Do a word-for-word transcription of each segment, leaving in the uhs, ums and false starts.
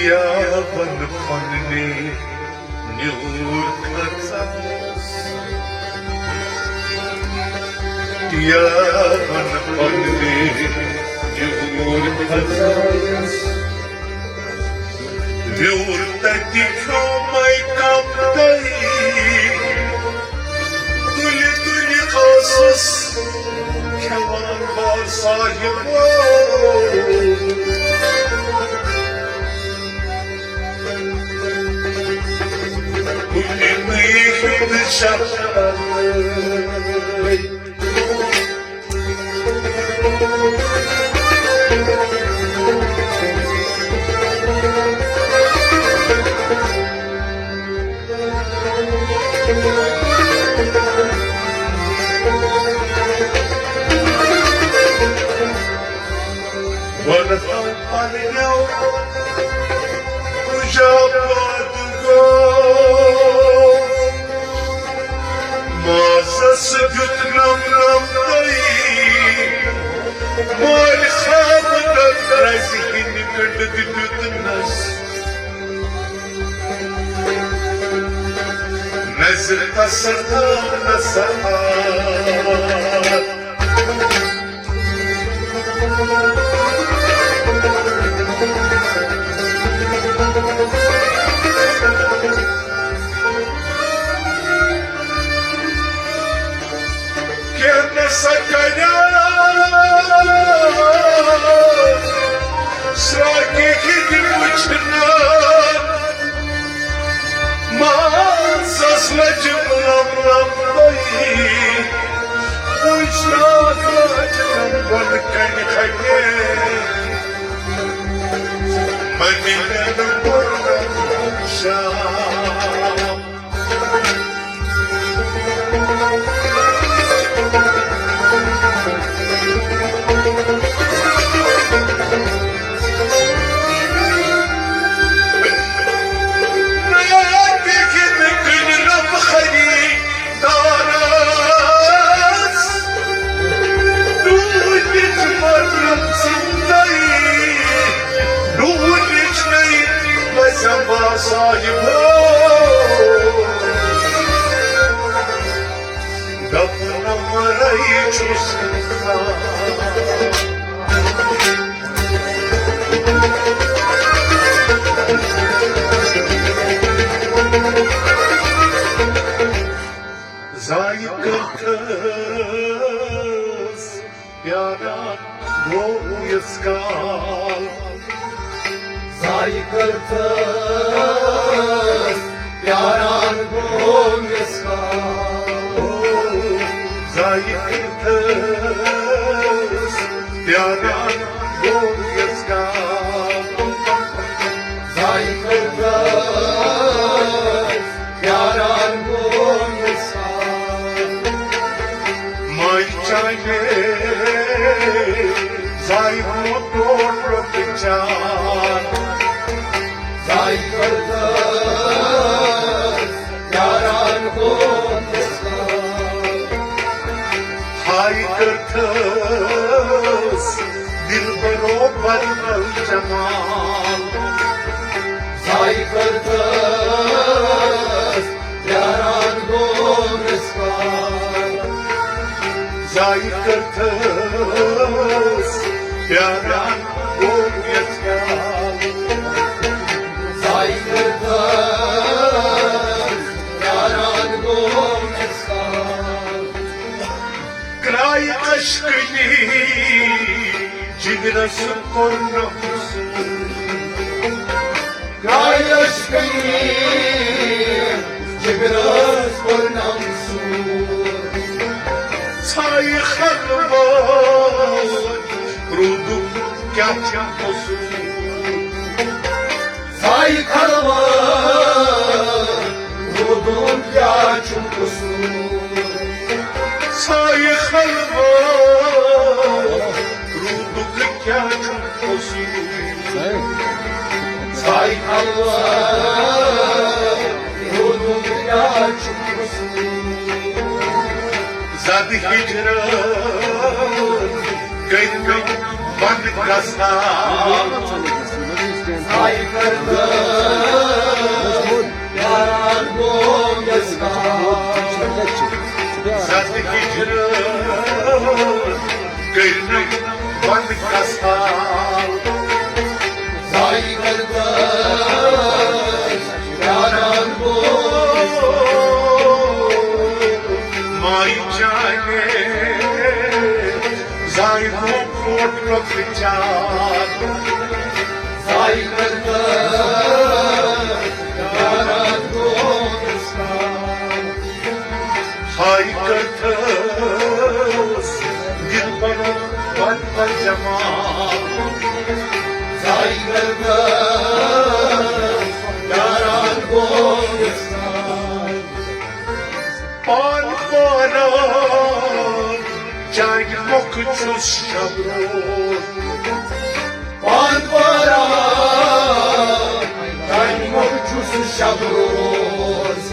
یابن پننہِ نیوٗر کھژس، یابن پننہِ نیوٗر کھژس۔ ویوٗر تتہِ کھیوٚمے کپتَے، تُلہِ تُلہِ ٲسٕس کھٮ۪وان بار صاحبو۔ کُلہِ نٕے ہُنٛد شکر۔ وَنہٕ ہا پننیو کُجا پاد گوٚو، مازس دیُت نم نم دٔے، مٲلۍ خواب درزِ ہٕنٛدِ گنٛڈٕ دیُتنس۔ نظر تسر نسا۔ کینٛہہ نسا کریو سرٛاگہِ ہِنٛدِ وٕچھنہٕ۔ مازس لجہِ لم لم پئی، وٕچھ سرٛاگ لجہِ لم بۄنہٕ کنہِ ہنے۔ مدینہ نہٕ کوٚر شام۔ دارس ڈوٗنِچ مریم زِندَے، ڈوٗنِچ نٔے لَزَما صاحِبو۔ دَپُن نہ مَرَے چھُس زایہِ کٔرتھس پیاران گوٚو یُس کال۔ زایہِ کٔرتھس پیاران گوٚو یُس کال۔ زایہِ کٔرتھس پیاران گوٚو یُس کال۔ زایہِ کٔرتھس پیاران گوٚو مِثال۔ ماے چانہِ زایہِ گوٚو ٹوٹھ رۄپہٕ چار۔ زایہِ کٔرتھس پیاران گوٚو مِثال۔ ہاے کٔرتھس دِلبرو بدل جمال۔ زایہِ کٔرتھس پیاران گوٚو مِثال۔ زایہِ کٔرتھس پیاران گوٚو مِثال۔ زایہِ کٔرتھس پیاران گوٚو مِثال۔ کرایہِ اشکنی جگرس کوٚر نفس۔ کرایہِ اشکنی جگرس کوٚر نفس۔ ژھایہِ خلوت روٗدُک کیٛاہ چھُ قصوٗر؟ ژھایہِ خلوت روٗدُک کیٛاہ چھُ قصوٗر؟ ژھایہِ خلوت روٗدُک کیٛاہ چھُ قصوٗر؟ ژھایہِ خلوت روٗدُک کیٛاہ چھُ قصوٗر؟ زد ہجرت کٔرۍ مےٚ بند گژھان۔ زد ہجرت کٔرنم بند کسال۔ زاے کردس پیاران گوس۔ مائی جانے زاے گوم کوٹ لۄکچار۔ زاے کردس پیاران گوس۔ ہاے کردس دلبرو پت پت جمال۔ زاے کردس پیاران گوس۔ پان پاران چانہِ مۄکھٕ چھُس شب روز۔ پان پاران چانہِ مۄکھٕ چھُس شب روز۔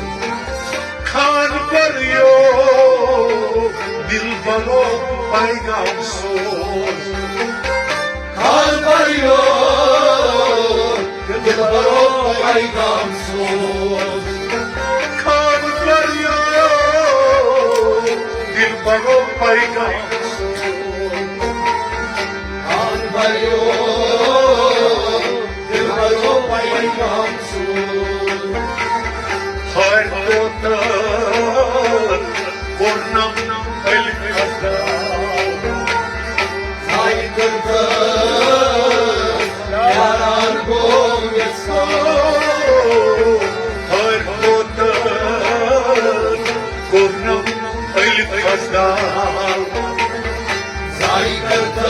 خان پریو دلبرو پیغام سوز۔ خان پریو دلبرو پیغام سوز۔ خان پریو دلبرو پیغام سوز۔ خان پریو دلبرو پیغام سوز۔ ہر کوتن کوٚرنم الفدا۔ زاے کردس پیاران گوس۔ ہر کوتن کوٚرنم الفدا۔ زاے کردس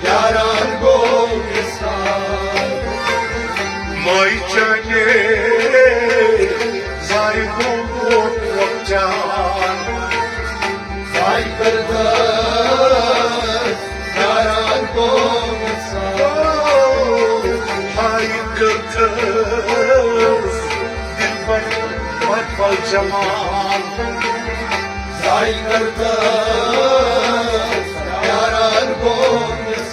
پیاران گوس۔ مائی چانے زاے گوم کوٹ لۄکچار۔ زاے کردس پیاران گوس۔ ہاے کردس دلبر پت پت جمال۔ زاے کردس پیاران گوس۔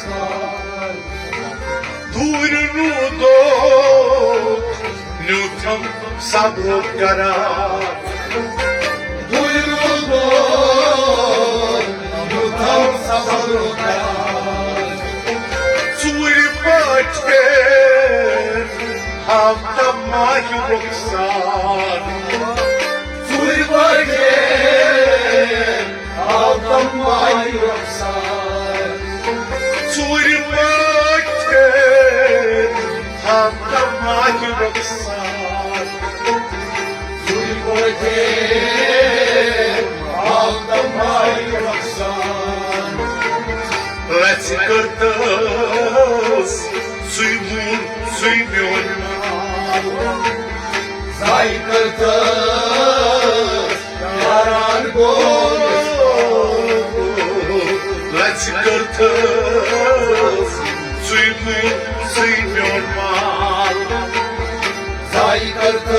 دوٗرِ روٗدُکھ نیوٗتھم صبرُک قرار۔ دوٗرِ روٗدُکھ نیوٗتھم صبرُک قرار۔ ژوٗرِ پٲٹھۍ ہاوتم ماہِ رخسار۔ ژوٗرِ پٲٹھۍ آو تم ماہِ رخسار۔ ژوٗرِ پٲٹھۍ آو تم ماہِ رخسار۔ ژوٗرِ پٲٹھۍ آو تم ماہِ رخسار۔ لژِ کٔرتس سُے موٗل سُے میون مال۔ زاے کٔرتھس پیاران گوس۔ لژِ کٔرتھس سُے میون، سُے میون مال۔ زاے کٔرتھس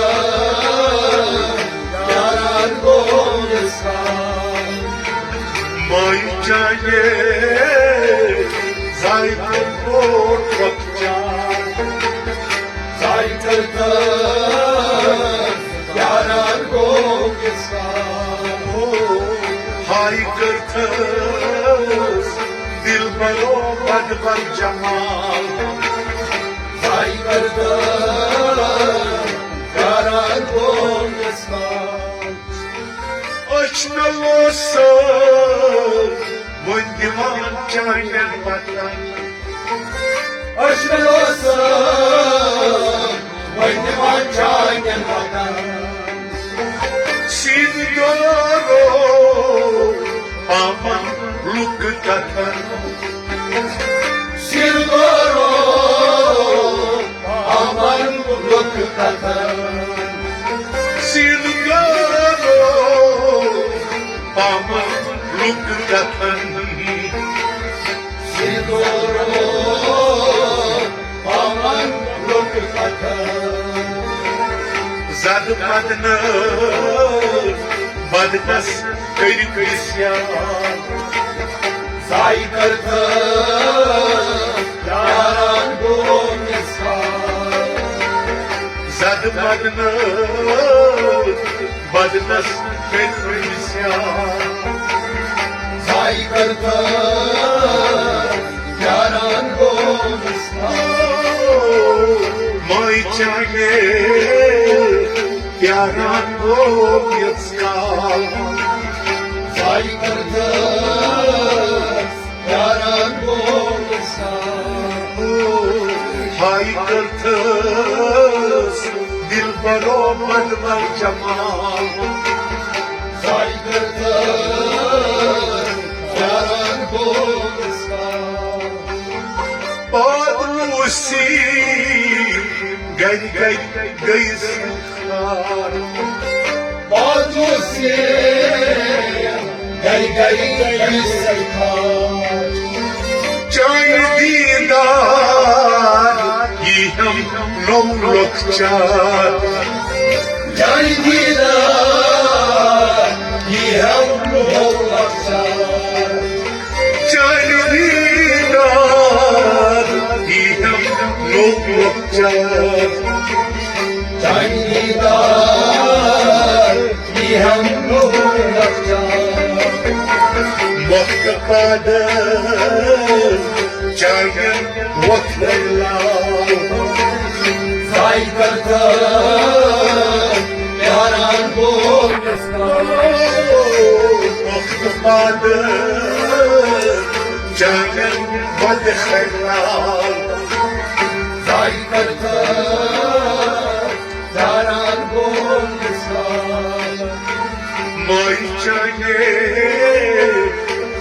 پیاران گوس۔ مائی جانے زاے کوٚر کوٹ لۄکچار۔ زاے کٔرتھس پیاران گوس۔ ہاے کٔرتھس دلبرو بد بد جمال۔ زاے کٔرتھس پیاران گوس۔ أچھ مےٚ اوس وۄنۍ دِوان چانٮ۪ن وطن۔ أچھ مےٚ اوس وۄنۍ دِوان چانٮ۪ن وطن۔ سیٖنہٕ دورو پامن لُکہٕ کتھن۔ سیٖنہٕ دورو پامن لُکہٕ کتھن۔ سیٖنہٕ دورو پامن لُکہٕ کتھن۔ سیٖنہٕ دورو پامن لُکہٕ کتھن۔ زد بدنس بدنس کٔرِتھ عصیان۔ زاے کٔرتھس پیاران گوس۔ بدنس، بدنس کٔرۍ نسیان۔ زاے کٔرتھس پیاران گوٚو ییٖژ کال۔ ماے چانہِ پیاران گوٚو ییٖژ کال۔ زاے کٔرتھس پیاران گوٚو ییٖژ کال۔ ہاے کٔرتھس دلبرو بدمل جمال۔ زاے کٔرتھس پیاران گوٚو ییٖژ کال۔ پاد روسی گرِ گرِ گٔیس خار۔ پاد روسی گرِ گرِ گٔیس خار۔ چانہِ دیدار یی ہم نو لۄکچار۔ چانہِ دیدار یی ہم نو لۄکچار۔ چانہِ دیدار یی ہم نو لۄکچار۔ چانہِ دیدار یی ہم نو لۄکچار۔ وقت پادن چانہِ وقت لال۔ زاے کٔرتھس پیاران گوٚو ییٖژ کال۔ وقت پادن چانہِ وقت لال۔ زاے کٔرتھس پیاران گوٚو ییٖژ کال۔ ماے چانہِ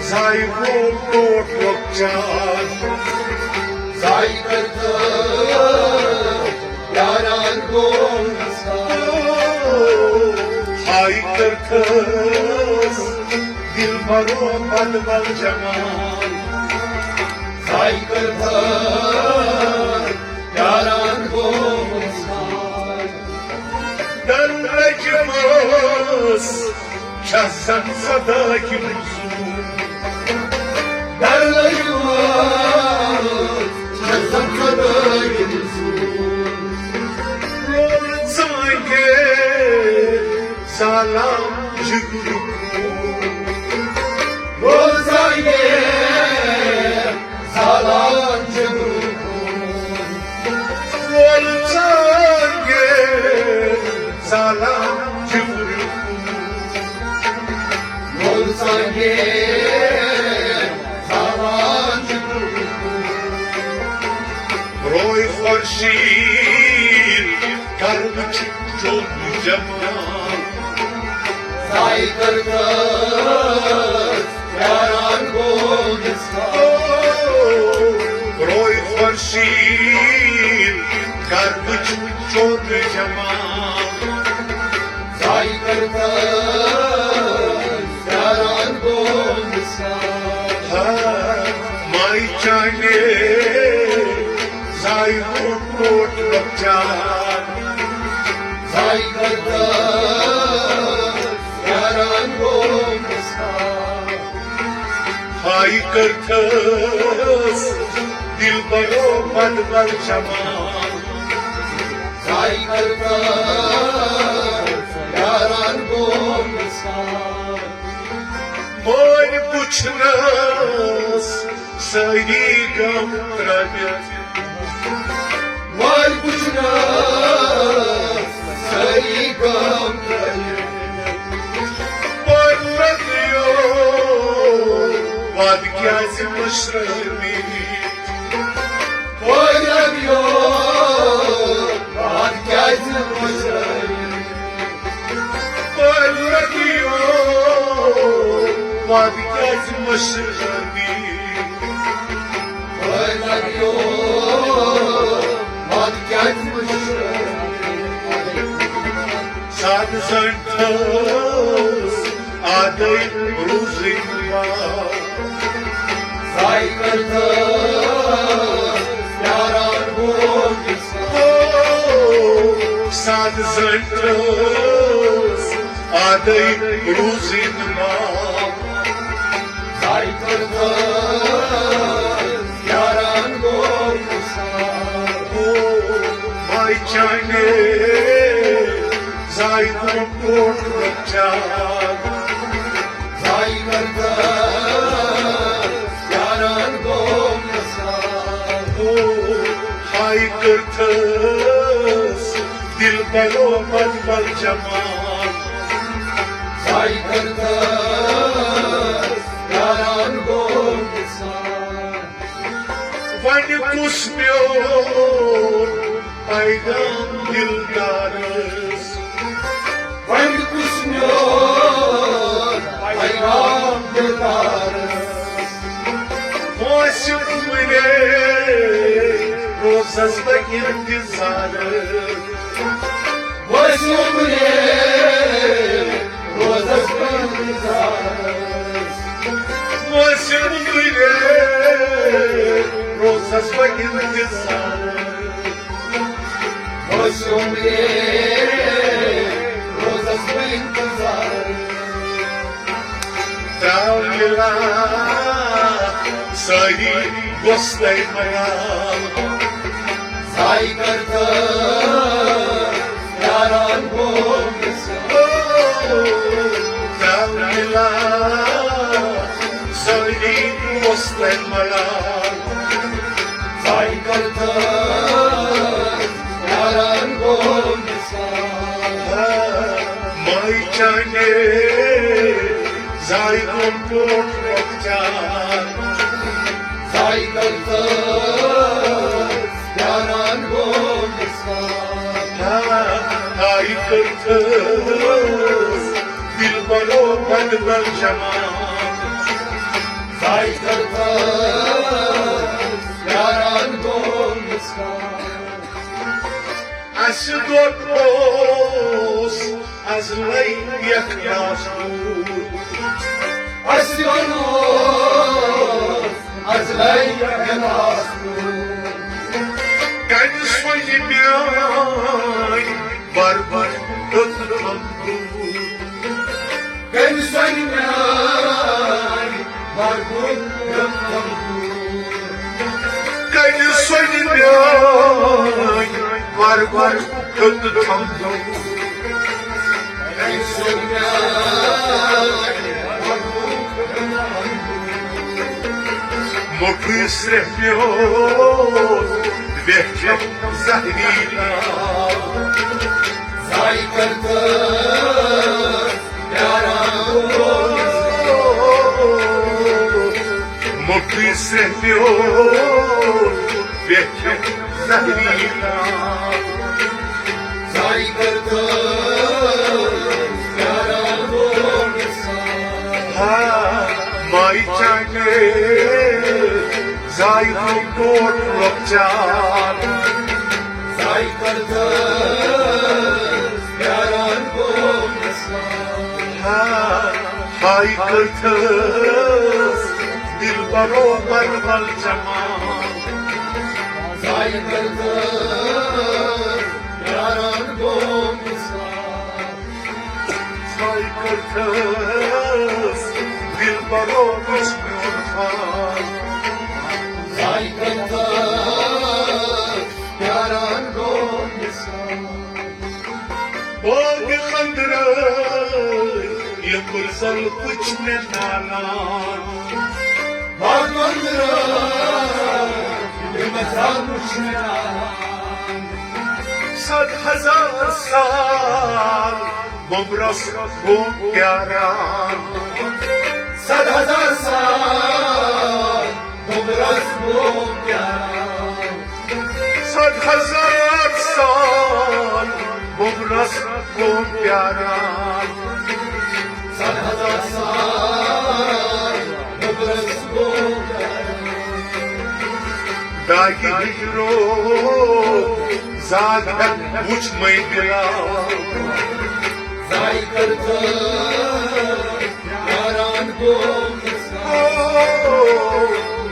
زاے گوٚو ٹوٹھ لۄکچار۔ زاے کٔرتھس پیاران گوٚو ییٖژ کال۔ ہاے کٔرتھس دلبرو بدمل جمال۔ زاے کٔرتھس پیاران گوٚو ییٖژ کال۔ در لجمس چھس زن صدا کِم زوٗ۔ در لجمس چھس زن صدا کِم زوٗ۔ لول ژانگے سلام جگرُک۔ لول ژانگے سلام جگرُک۔ لول ژانگے سلام جگرُک۔ لول ژانگے سلام جگرُک۔ روے خورشید کر وٕچھ چوٚن جمال۔ زاے کٔرتھس پیاران گوٚو ییٖژ کال۔ روے خورشید کر وٕچھ چوٚن جمال۔ زاے کٔرتھس پیاران گوٚو ییٖژ کال۔ ہاے ماے چانہِ زاے گوٚو ٹوٹھ لۄکچار۔ زاے کٔرتھس پیاران گوٚو ییٖژ کال۔ ہاے کٔرتھس دلبرو بدمل جمال۔ زاے کٔرتھس پیاران گوٚو ییٖژ کال۔ مٲلۍ وٕچھنس سٲری گام ترٲوِتھ۔ مٲلۍ وٕچھنس سٲری گام ترٲوِتھ۔ پٔرلہٕ دیو وعدٕ کیٛازِ مٔشرٲوِتھ؟ پٲدٕ کیٛازِ مٔشرٲوِتھ؟ پٲدٕ کیٛازِ مٔشرٲوِتھ؟ پٲدٕ کیٛازِ مٔشرٲوِتھ؟ سادٕ زنٹھس آدے روزٕنۍ بار۔ زاے کٔرتھس پیاران گوٚو ییٖژ کال۔ سادٕ زنٹھس آدے روزٕنۍ بار۔ زاے کٔرتھس پیاران گوٚو ییٖژ کال۔ ماے چانہِ زاے گوٚو ٹوٹھ لۄکچار، زاے کٔرتھس یاران گوٚو نثار۔ ہاے کٔرتھس دلبرو بدبل جمال، زاے کٔرتھس یاران گوٚو نثار۔ وۄنۍ کُس میون پیغام دلدارس، وۄنۍ کُس میون پیغام دلدارس۔ موسم مُلے روزس بہٕ انتظارس، موسم مُلے روزس بہٕ انتظارس۔ موسم مُلے روزس بہٕ انتظارس، موسم مُلے روزس بہٕ انتظارس۔ تراو مِلا سٲری گۄستَے ملال، زاے کٔرتھس یاران گوٚو نثار۔ تراو مِلا سٲری گۄستَے ملال، زاے کٔرتھس یاران گوٚو نثار۔ ماے چانے زاے گوٚو ٹوٹھ لۄکچار، زاے کٔرتھس یاران گوٚو نثار۔ ہاے کٔرتھس دلبرو بدبل جمال، زاے کٔرتھس یاران گوٚو نثار۔ اسہِ دۄد اوس از لے یخ ناس کوٗر، اسہِ دۄد اوس از لے یخ ناس کوٗر۔ کنہِ سۄنہِ میٲنۍ وربر تہٕ تمبوٗر، کنہِ سۄنہِ میٲنۍ وربر تہٕ تمبوٗر۔ کنہِ سۄنہِ میٲنۍ وربر تہٕ تمبوٗر۔ کنہِ سۄنہِ میٲنۍ وربر تہٕ تمبوٗر۔ موٚٹُے سرٛیٚہہ پیوٚو ویٹھٮ۪م زہریٖلا، زاے کٔرتھس یاران گوٚو۔ موٚٹُے سرٛیٚہہ پیوٚو ویٹھٮ۪م زہریٖلا، زاے کٔرتھس یاران گوٚو۔ ہا ماے چانے زاے گوٚو ٹوٹھ لۄکچار، زاے کٔرتھس یاران گوٚو نثار۔ ہا ہاے کٔرتھس دلبرو بدبل جمال، زاے کٔرتھس یاران گوٚو نثار۔ زاے کٔرتھس دلبرو وٕچھ میون حال، زاے کٔرتھس یاران گوٚو نثار۔ باغ أنٛدرٕ یَپٲرۍ زَن وٕچھ مےٚ نالان، باغ أنٛدرٕ یَپٲرۍ زَن وٕچھ مےٚ نالان۔ صد ہزار سال وُمرس گوٚو پیاران۔ صد ہزار سال وُمرس گوٚو پیاران۔ صد ہزار سال وُمرس گوٚو پیاران۔ صد ہزار سال وُمرس گوٚو پیاران۔ داغِ ہجرو زاگ ہٮ۪تھ وُچھ مے بلال، زاے کٔرتھس یاران گوٚو نثار۔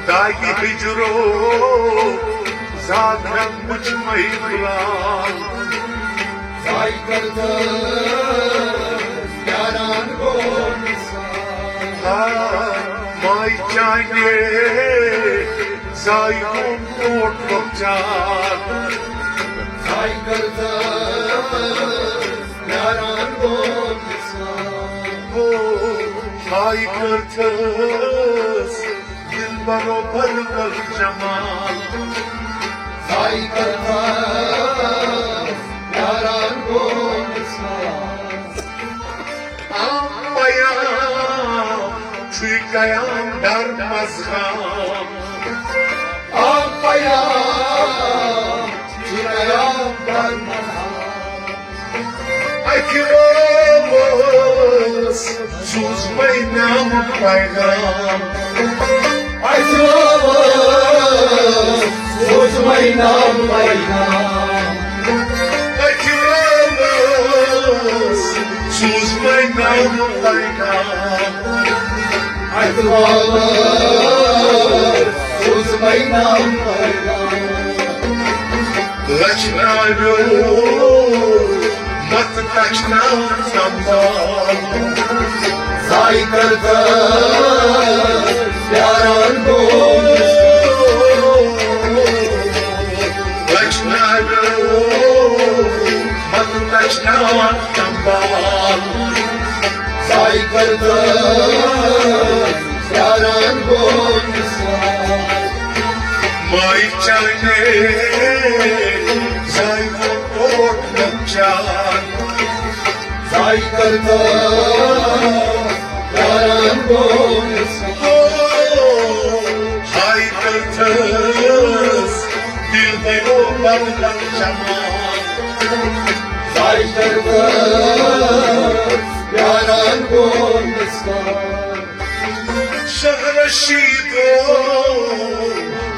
داغِ ہجرو زاگ ہٮ۪تھ وُچھ مے بلال، زاے کٔرتھس یاران گوٚو نثار۔ ہا ماے چانے زاے گوٚو ٹوٹھ لۄکچار، زاے کٔرتھس یاران گوٚو وصال۔ ہاے کٔرتھس دلبرو بدبل جمال۔ ہاے کٔرتھس یاران گوٚو وصال۔ آم پیام چھُے قیام در مزغام۔ آم پیام چھُے قیام در مزغام۔ اکہِ رٲژ سوٗز مےٚ نام پیغام۔ اکہِ رٲژ سوٗز مےٚ نام پیغام۔ اکہِ رٲژ سوٗز مےٚ نام پیغام۔ اکہِ رٲژ سوٗز مےٚ نام پیغام۔ لچھناویو مت تچھناو سنبھال۔ زاے کٔرتھس پیاران گوٚو۔ لچھناویو مت تچھناو سنبھال۔ زاے کٔرتھس پیاران گوٚو وصال۔ ماے چانے زاے گوٚو کوٹ لۄکچار۔ زاے کٔرتھس پیاران گوٚو وصال۔ ہاے کٔرتھس دلبرو بدبل جمال۔ زاے کٔرتھس پیاران گوٚو وصال۔ شاہ رشیدو،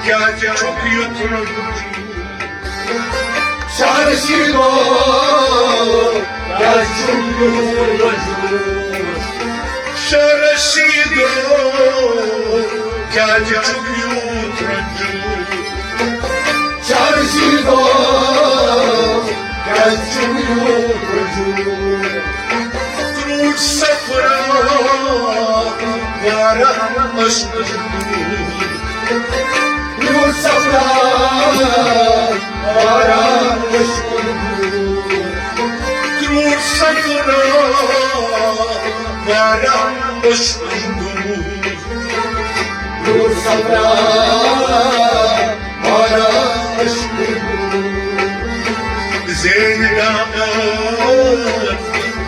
کیٛازِ چھُکھ یُتھ رنٛگہٕ؟ شاہ رشیدو، کیٛازِ چھُکھ یُتھ رنٛگہٕ؟ شاہ رشیدو، کیٛازِ چھُکھ یُتھ رنٛگہٕ؟ شاہ رشیدو، کیٛازِ چھُکھ یوٗت رجوع؟ کرٛوٗٹھ صفرا واریاہ عشق۔ کرٛوٗٹھ صفرا واریاہ عشق۔ کرٛوٗٹھ صفرا واریاہ عشق۔ کرٛوٗٹھ صفرا واریاہ عشق۔ زین گامہٕ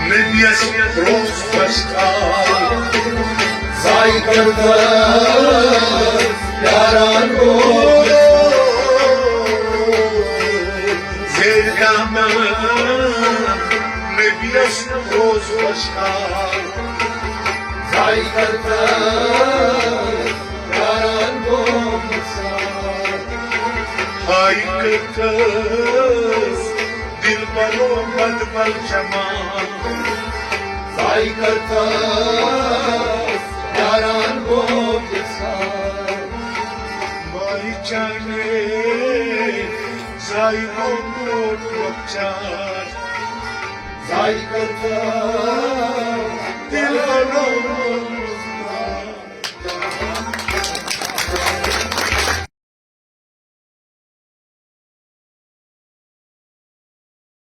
نبیَس روز پشتاو۔ زاے کٔرتھس پیاران گوٚو۔ زین گامہٕ نبیَس روز پشتاو۔ زاے کٔرتھس پیاران گوٚو وصال۔ ہاے کٔرتھس دلبرو بدبل جمال۔ زاے کٔرتھس پیاران گوٚو وصال۔ ماے چانے زاے گوٚو کوٹ لۄکچار۔ زاے کٔرتھس دلبرو